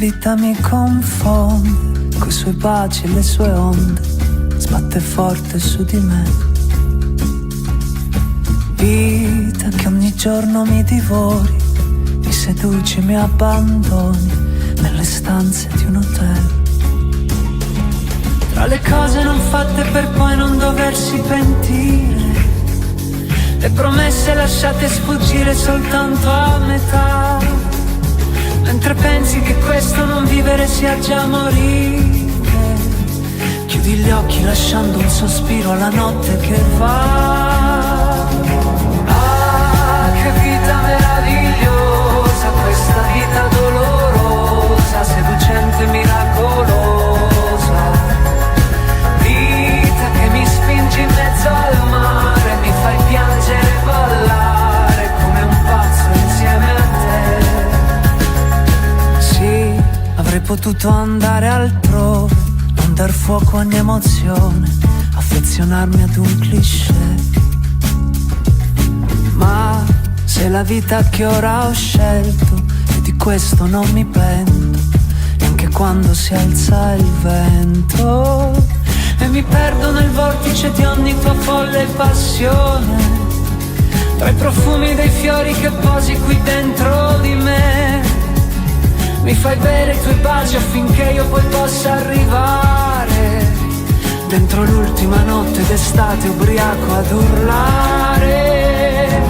vita mi confonde, coi suoi baci e le sue onde, sbatte forte su di me. Vita che ogni giorno mi divori, mi seduci e mi abbandoni nelle stanze di un hotel. Tra le cose non fatte per poi non doversi pentire, le promesse lasciate sfuggire soltanto a metà, mentre pensi che questo non vivere sia già morire, chiudi gli occhi lasciando un sospiro alla notte che va. Ah, che vita meravigliosa, questa vita dolorosa, seducente, miracolosa. Vita che mi spingi in mezzo al mare, mi fai piangere e ballare come un pazzo insieme a te. Sì, avrei potuto andare altrove, non dar fuoco a ogni emozione, affezionarmi ad un cliché. Ma se la vita che ora ho scelto, e di questo non mi pento, neanche quando si alza il vento, e mi perdo nel vortice di ogni tua folle passione, tra i profumi dei fiori che posi qui dentro di me, mi fai bere i tuoi baci affinché io poi possa arrivare dentro l'ultima notte d'estate ubriaco ad urlare.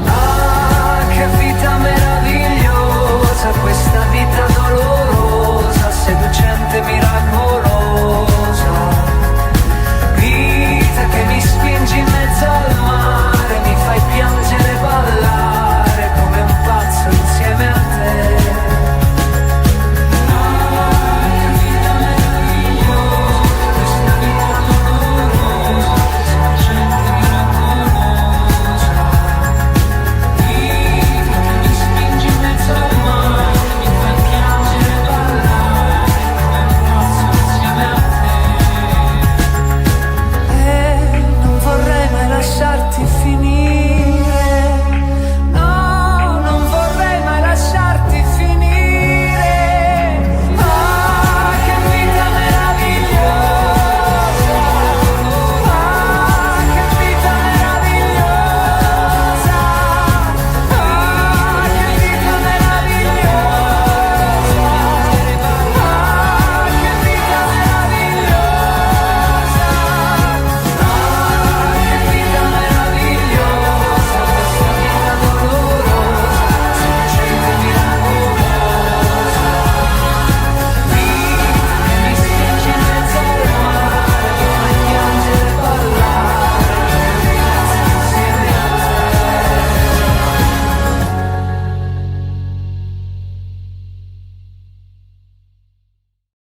Ah, che vita meravigliosa, questa vita dolorosa, seducente, miracolosa.